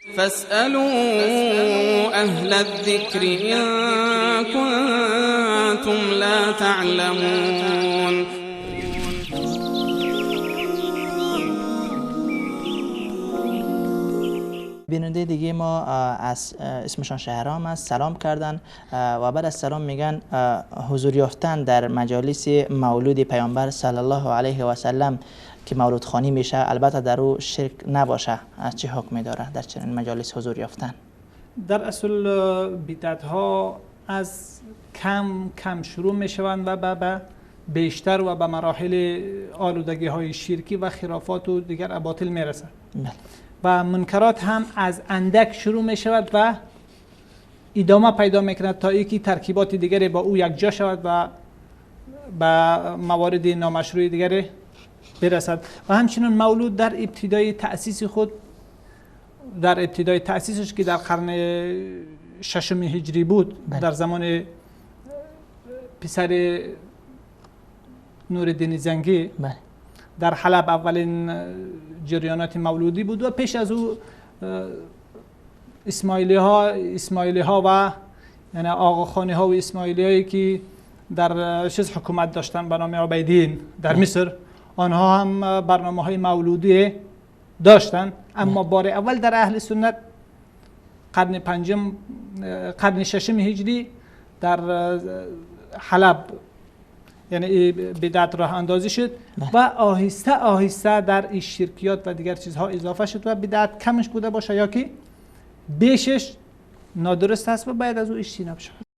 فاسألوا أهل الذكر إن كنتم لا تعلمون. بیننده دیگه ما از اسمشان شهرام است، سلام کردن و بعد از سلام میگن حضور یافتن در مجالس مولود پیامبر صلی الله علیه و سلم که مولود خوانی میشه، البته در او شرک نباشه، از چه حکمی داره در چنین مجالس حضور یافتن؟ در اصل بدعت ها از کم کم شروع میشوند و به بیشتر و به مراحل آلودگی های شرکی و خرافات و دیگر اباطیل میرسد. و منکرات هم از اندک شروع می شود و ادامه پیدا می کند تا اینکه ترکیبات دیگری با او یکجا شود و به موارد نامشروع دیگری برسد. و همچنین مولود در ابتدای تأسیس خود، در ابتدای تأسیسش که در قرن ششم هجری بود، در زمان پسر نورالدین زنگی در حلب اولین جریانات مولودی بود و پیش از او اسماعیلی ها و یعنی آقاخانی ها و اسماعیلی هایی که در چیز حکومت داشتن به نام عبیدین در مصر، آنها هم برنامه های مولودی داشتن. اما بار اول در اهل سنت قرن پنجم، قرن ششم هجری در حلب یعنی بدعت راه اندازی شد و آهسته آهسته در این شرکیات و دیگر چیزها اضافه شد و بدعت کمش بوده باشه یا که بیشش نادرست است و باید از او اجتناب شود.